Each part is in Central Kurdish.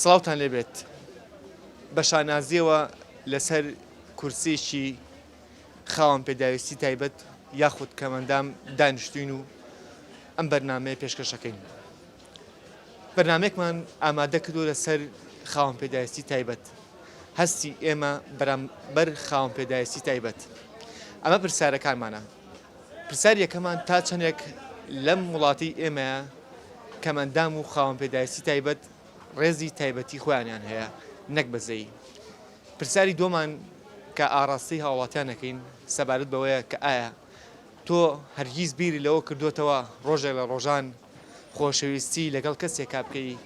سڵاوتان لێبێت بە شانازیەوە لەسەر کورسیەکی خاوەن پێداویستی تایبەت یاخود کەمەندام دانیشتوین و ئەم بەرنامەیە پێشکەشەکەین بەرنامەیەکمان ئامادە کردووە لەسەر خاوەن پێداویستی تایبەت هەستی ئێمە بەرامبەر خاوەن پێداویستی تایبەت ئەمە پرسیارەکانمانە پرسیار یەکەمان تا چەندێک لەم وڵاتی ئێمەیە کەمەندام و خاوەن پێداویستی تایبەت ڕێزی تایبەتی خۆیانیان هەیە نەک بەزەیی پرسیاری دووەمان کە ئاڕاستەی هاوڵاتیان ئەکەین سەبارەت بەوەیە کە ئایا تۆ هەرگیز بیری لەوە کردۆتەوە ڕۆژێک لە ڕۆژان خۆشەویستی لەگەڵ کەسێکا بکەی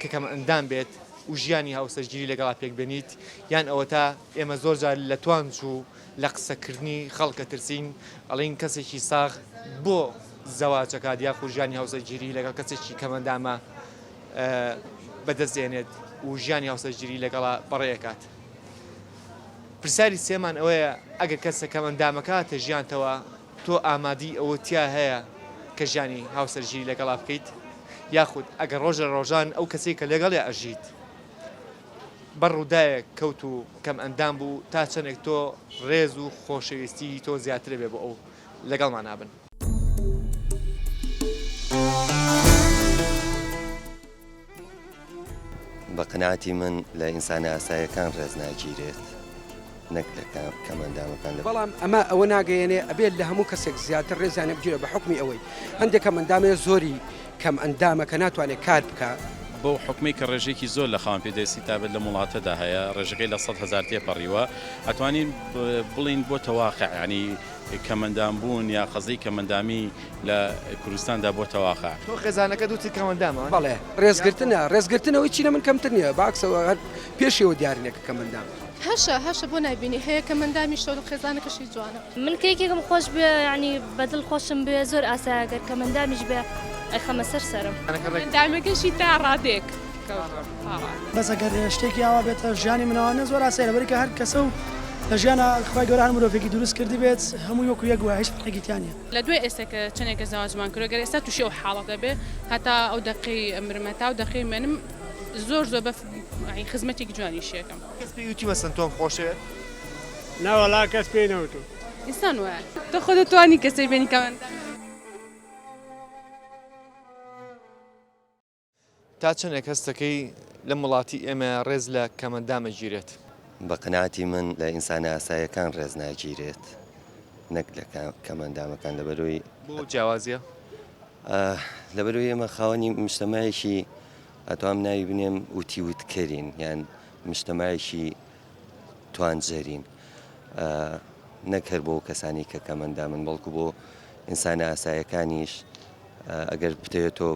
کە کەمئەندام بێت و ژیانی هاوسەرگیری لەگەڵا پێکبێنیت یان ئەوەتا ئێمە زۆر جار لە توانج و لە قسەکردنی خەڵک ئەترسین ئەڵێین کەسێکی ساغ بۆ زەواج ئەکات یاخود ژیانی هاوسەرگیری لەگەڵ کەسێکی کەمئەندامە بەدەست دێنێت و ژیانی هاوسەرگیری لەگەڵا بەڕێ ئەکات. پرسیاری سێمان ئەوەیە ئەگەر کەسە کەمئەندامەکە هاتە ژیانتەوە تۆ ئامادەی ئەوە تیا هەیە کە ژیانی هاوسەرگیری لەگەڵا بکەیت؟ یاخود ئەگەر ڕۆژ لە ڕۆژان ئەو کەسەی کە لەگەڵیا ئەژیت بەر ڕووداوێک کەوت و کەمئەندام بوو تا چەندێک تۆ ڕێز و خۆشەویستی تۆ زیاترە بێ بۆ ئەو لەگەڵمان ئەبن. بە قەناعەتی من لە ئینسانە ئاسایەکان ڕێز ناگیرێت نەک لە کەمئەندامەکان. بەڵام ئەمە ئەوە ناگەیەنێ ئەبێت لە هەموو کەسێک زیاتر ڕێزیان لێ بگیرێت بە حوکمی ئەوەی هەندێک کەمئەندام هەیە زۆری کەمئەندامە کە ناتوانێت کار بکا. بەو حوکمەی کە ڕێژەیەکی زۆر لە خاوەن پێدەستی تایبەت لەم وڵاتەدا هەیە ڕێژەکەی لە 100,000 تێپەڕیوە ئەتوانین بڵێین بۆتە واقع یانی کەمئەندام بوون یا قەزیەی کەمئەندامی لە کوردستاندا بۆتە واقع. تۆ خێزانەکەت وتت کەمئەندامە؟ بەڵێ ڕێزگرتنە، ڕێزگرتنەوەی چی لە من کەمتر نییە، بە عەکسەوە هەر پێشیەوە دیار نییە کە کەمئەندامە. هەشە هەشە بۆ نایبینی هەیە کەمئەندامیشە و خێزانەکەشی جوانە. من کە یەکێکم خۆش بوێ یانی بە دڵ خۆشم بوێ زۆر ئاسایە گەر کەمئەندامیش بێ ئەیخەمە سەر سەرم. کەمئەندامەکەشی تا ڕادەیەک بەس ئەگەر شتێکی ئاوا بێتە ژیانی منەوانە زۆر ئاسایە لەبەرئەوەی کە هەر کەسە و لە ژیانا خوای گەورە هەر مرۆڤێکی دروست کردبێت هەمووی وەکو یەک وایە هیچ فەرقێکی تیا نییە. لە دوای ئێستا کە چەنێکە زەواجمان کردوە گەر ئێستا توشی ئەو حاڵەتە بێ هەتا ئەو دەقەی ئەمرم هەتا ئەو دەقەی مێنم زۆر زۆر بە خزمەتێکی جوانیشی ئەکەم. کەس پێی وتی مەسەن تۆم خۆشەوێت؟ نەوەڵا کەس پێی نەوتوم. ئینسان وایە تۆ خۆت دەتوانی کەسێک بێنی کەمەندام. تا چەندێک هەست دەکەی لەم وڵاتی ئێمە ڕێز لە کەمئەندام ئەگیرێت؟ بە قەناعەتی من لە ئینسانە ئاسایەکان ڕێز ناگیرێت نەک لە کەمئەندامەکان لەبەرئەوەی. بۆ ئەو جیاوازیە؟ لەبەرئەوەی ئێمە خاوەنی مجتەمەعێکی ئەتوام ناوی بنێم وتی وتکەرین یان مجتەمەعێکی توانجەرین نەک هەر بۆ کەسانی کە کەمئەندامن بەڵکو بۆ ئینسانە ئاسایەکانیش ئەگەر بتەوێت تۆ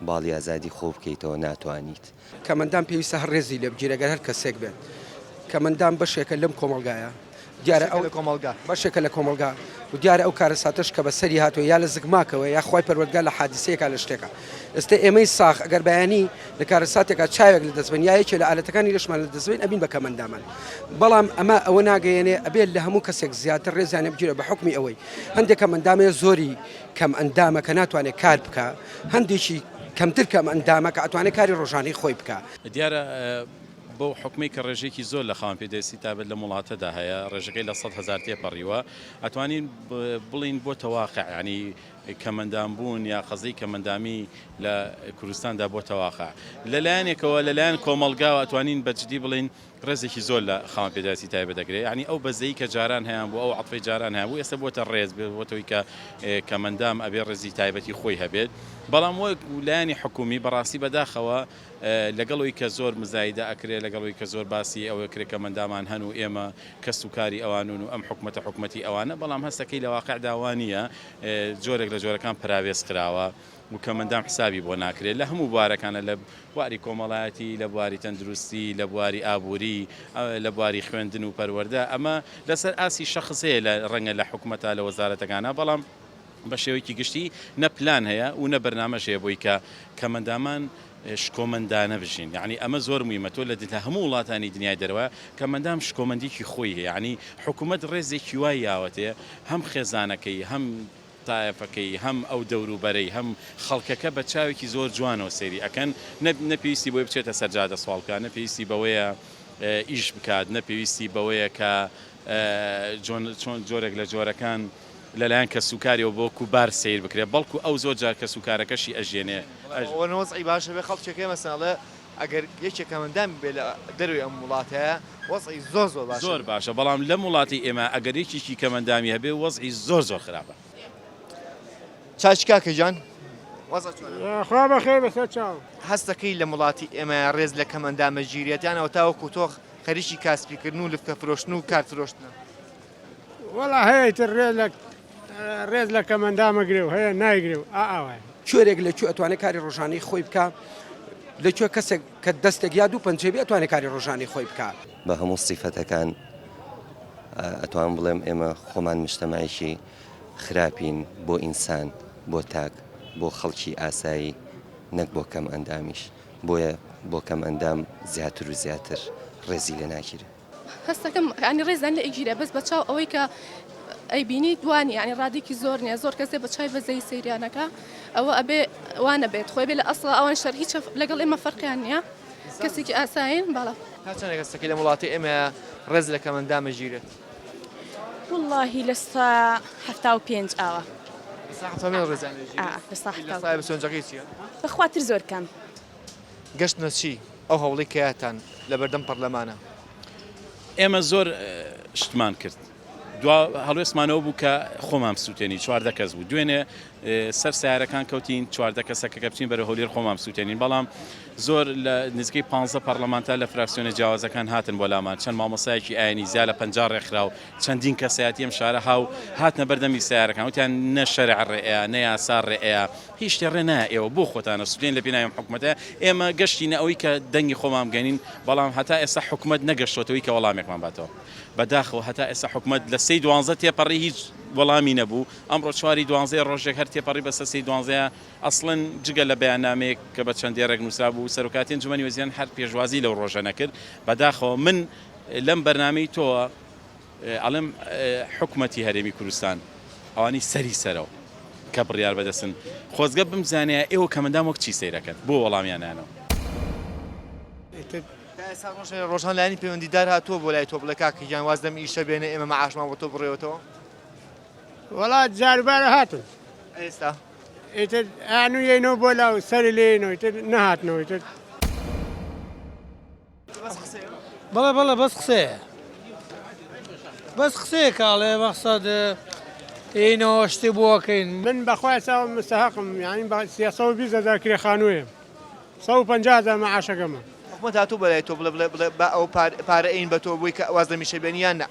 باڵی ئازادی خۆ بکەیتەوە ناتوانیت. کەمئەندام پێویستە هەر ڕێزی لێ بگیرێت گەر هەر کەسێک بێت. کەمئەندام بەشێکە لەم کۆمەڵگایە. دیارە ئەو بەشێکە لە کۆمەڵگا و دیارە ئەو کارەساتەش کە بەسەری هاتووە یا لە زگماکەوە یا خوای پەروەردگار لە حادیسەیەکا لە شتێکا. ئێستا ئێمەی ساغ ئەگەر بەیانی لە کارەساتێکا چاوێک لە دەست بەین یا یەکێ لە ئالەتەکانی لەشمان لە دەست بەین ئەبین بە کەمئەندامان. بەڵام ئەمە ئەوە ناگەیەنێ ئەبێت لە هەموو کەسێک زیاتر ڕێزیان لێ بگیرێت بە حوکمی ئەوەی هەندێک کەمئەندام هەیە زۆری کەم ئەندامە کە ناتوانێت کار بکا، هەندێکی کەمتر کەم ئەندامە کە ئەتوانێت کاری ڕۆژانەی خۆی بکا. دیارە بەو حوکمەی کە ڕێژەیەکی زۆر لە خاوەن پێدەستی تایبەت لەم وڵاتەدا هەیە، ڕێژەکەی لە 100,000 تێپەڕیوە، ئەتوانین بڵێین بۆتە واقع، یانی کەمئەندام بوون یا قەزیەی کەمئەندامی لە کوردستاندا بۆتە واقع. لە لایەنێکەوە لەلایەن کۆمەڵگاوە ئەتوانین بە جدی بڵێین ڕێزێکی زۆر لە خاوەن پێداویستی تایبەت دەگرێت یانی ئەو بەزەیی کە جاران هەیان بوو ئەو عەتفەی جاران هەیان بوو ئێستا بۆتە ڕێز بۆتەوەی کە کەمەندام ئەبێ ڕێزی تایبەتی خۆی هەبێت بەڵام وەک لایەنی حکومی بەڕاستی بەداخەوە لەگەڵەوەی کە زۆر مزایدە ئەکرێ لەگەڵەوەی کە زۆر باسی ئەوە کرێ کەمەندامان هەن و ئێمە کەس و کاری ئەوانون و ئەم حکومەتە حکومەتی ئەوانە بەڵام هەستەکەی لە واقعدا وانییە جۆرێک لە جۆرەکان پەراوێز خراوە. و کەمئەندام حسابی بۆ ناکرێت لە هەموو بوارەکانە لە بواری کۆمەڵایەتی لە بواری تەندروستی لە بواری ئابووری لە بواری خوێندن و پەروەردە ئەمە لەسەر ئاستی شەخس هەیە لە ڕەنگە لە حکومەتا لە وەزارەتەکانا بەڵام بە شێوەیەکی گشتی نە پلان هەیە و نە بەرنامەش هەیە بۆی کە کەمئەندامان شکۆمەندانە بژین یعنی ئەمە زۆر مویمە تۆ لە هەموو وڵاتانی دنیای دەرەوە کەمئەندام شکۆمەندیکی خۆی هەیە یعنی حکوومەت ڕێزێکی وای یاوەتێ هەم خێزانەکەی هەم. تایەفەکەی هەم ئەو دەوروبەرەی هەم خەڵکەکە بە چاوێکی زۆر جوانەوە سەیری ئەکەن نە نە پێویستی بۆی بچێتە سەر جادە سواڵ بکات نە پێویستی بەوەیە ئیش بکات نە پێویستی بەوەیە کە جۆن چۆن جۆرێک لە جۆرەکان لەلایەن کەسوکاریەوە بۆ وەکو بار سەیر بکرێت بەڵکو ئەو زۆر جار کەسوکارەکەشی ئەژێنێ ئەژ. ئەوەنە وەزعی باشە بێ خەڵکێک هەیە مەسەلەن ئەڵێ ئەگەر یەکێک کەمئەندامی بێ لە دەرەوەی ئەم وڵاتەیە وەزعی زۆر زۆر باشە. زۆر باشە بەڵام لەم وڵاتەی ئێمە ئەگەر یەکێکی کەمئەندامی هەبێ وەزعی زۆر زۆر خراپە. چاکی کاکە گیان وەزع چۆنە؟ خوا بەخێر بەسەر چاو. هەست دەکەی لەم وڵاتی ئێمەیا ڕێز لە کەمئەندام ئەگیرێت یان ئەوەتا وەکو تۆ خەریکی کاسپیکردن و لفکە فرۆشتن و کارت فرۆشتنە؟ وەڵا هەیە ئیتر ڕێز لە ڕێز لە کەمئەندام ئەگرێ و هەیە نایگرێ و ئا ئاوایە. کوێرێک لە کوێ ئەتوانێ کاری ڕۆژانەی خۆی بکا؟ لە کوێ کەسێک کە دەستێک یا دوو پەنجەی بێ ئەتوانێ کاری ڕۆژانەی خۆی بکا؟ بە هەموو سیفەتەکان ئەتوانم بڵێم ئێمە خۆمان مجتەمعێکی خراپین بۆ ئینسان، بۆ تاک، بۆ خەڵکی ئاسایی نەک بۆ کەم ئەندامیش، بۆیە بۆ کەم ئەندام زیاتر و زیاتر ڕێزی لێ ناگیرێ. هەستەکەم یانی ڕێزیان لێ ئەگیرێ بەس بە چاو ئەوەی کە ئەیبینیت وا نیە یانی ڕادێکی زۆر نیە زۆر کەسێ بە چای بەزەیی سەیریان ئەکا ئەوە ئەبێ وا نەبێت خۆی بێ لە ئەسڵا ئەوان شەر هیچ لەگەڵ ئێمە فەرقیان نیە کەسێکی ئاسایین بەڵێ. تا چەندێک هەستەکەی لەم وڵاتەی ئێمەیا ڕێز لە کەمئەندام ئەگیرێت؟ وەڵاهی لە سا 75 ئاوا. لە سا 75 ڕێزیان لێ ئەگیرێت؟ ئا لە سا لە سای بسۆنجەکەی چییە؟ بەخوا تر زۆر کەم. گەشتنە چی ئەو هەوڵەی کەیاتان لەبەردەم پەڕلەمانە؟ ئێمە زۆر شتمان کرد دوا هەڵوێستمان ئەوە بوو کە خۆمان بسووتێنین 14 کەس بوو دوێنێ سەر سیارەکان کەوتین 14 کەسەکە کە بچین بەرە هەولێر خۆمان بسووتێنین بەڵام زۆر لە نزیکەی 15 پەرلەمانتار لە فراکسیۆنە جیاوازەکان هاتن بۆ لامان چەند مامۆسایەکی ئاینی زیا لە 50 ڕێکخراو چەندین کەسایەتی ئەم شارە هاو هاتنە بەردەمی سیارەکان وتیان نە شەرع ڕێئە نە یاسا ڕێئە هیچ شتێ ڕێ نایە ئێوە بۆ خۆتان ئەسوتێن لە پێناوی ئەم حکومەتە ئێمە گەشتینە ئەوەی کە دەنگی خۆمان بگەنین بەڵام هەتا ئێستا حکومەت نەگەشتۆتەوەی کە وەڵامێکمان باتەوە بەداخەوە هەتا ئێستا حکومەت لە سێی دوانزە تێپەڕی هیچ وەڵامی نەبوو ئەمڕۆ چواری دوانزەیە ڕۆژێک هەر تێپەڕی بەسەر سێی دوانزەیە ئەسڵەن جگە لە بەیاننامەیەک کە بە چەند دێڕێک نووسرابوو سەرۆکایەتی ئەنجومەنی وەزیران هەر پێشوازی لەو ڕۆژە نەکرد بەداخەوە من لەم بەرنامەی تۆوە ئەڵێم حکومەتی هەرێمی کوردستان ئەوانەی سەری سەرەوە کە بڕیار بەدەستن خۆزگە بمزانایە ئێوە کەمەندام وەک چی سەیرەکەن بۆ وەڵامیان نانەوە. تا ئێستا ڕۆژێ لە ڕۆژان لایەنی پەیوەندیدار هاتووە بۆ لای تۆ بڵێ کاکە گیان واز لەم ئیشە بێنە ئێمە مەعاشمان بۆ تۆ بڕێوەتەوە؟ وەڵا جاروبارە هاتن. ئێستا؟ ئیتر ئەیانو یەینەوە بۆ لاو سەری لێینەوە ئیتر نەهاتنەوە ئیتر. بەڵێ بەڵێ بەس قسەیە بەس قسەیە کاڵێ مەقسەد ێینەوە شتێ بۆکەین. من بەخوا ئێستا مستەهەقم یانی بە 320 هەزار کرێ خانوویەم 150 هەزار مەعاشەکەمە. حکومەت هاتوو بەلای تۆ بڵێ بڵێ بڵێ با ئەو پارە ئەین بە تۆ بۆی کە واز لە میشە بێنی یان نا؟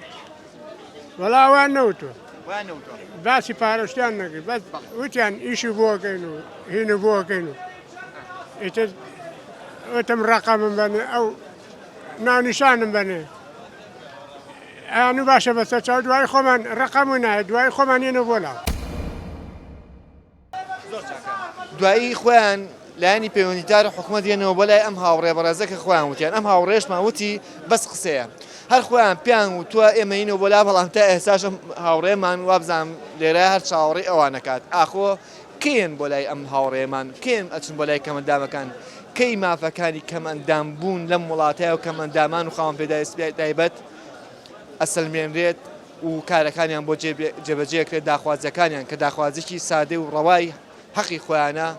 وەڵا وایان نەوتووە. وایان نەوتووە. باسی پارە شتیان نەکرد بەس وتیان ئیشی بۆ ئەکەین و هینی بۆ ئەکەین و ئیتر وتم ڕەقەمم بەنێ ئەو ناونیشانم بەنێ ئەیانو باشە بەسەر چاو دوای خۆمان ڕەقەم و نایە دوای خۆمان یەنەوە بۆ لاو. زۆر چاکە دوایی خۆیان لایەنی پەیوەندیدار حکومەت یەنەوە بۆ لای ئەم هاوڕێ بەڕێزە کە خۆیان وتیان ئەم هاوڕێشمان وتی بەس قسەیە هەر خۆیان پێیان وتووە ئێمەینەوە بۆ لا بەڵام تا ئێستاش ئەم هاوڕێمان وابزانم لێرە هەر چاوەڕێی ئەوانەکات ئاخۆ کێن بۆ لای ئەم هاوڕێمان کێن ئەچن بۆ لای کەمەندامەکان کەی مافەکانی کەمئەندام بوون لەم وڵاتەیە و کەمئەندامان و خاوەن پێداویستی تایبەت ئەسەلمێنرێت و کارەکانیان بۆ جێبەجێکرێت داخوازیەکانیان کە داخوازیی سادەی و ڕەوای حەقی خۆیانە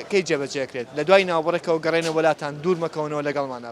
کەی جێبەجێکرێت لە دوای ناوبڕێکەوە گەڕێنەوە وەلاتان دوور مەکەونەوە لەگەڵمانە بن.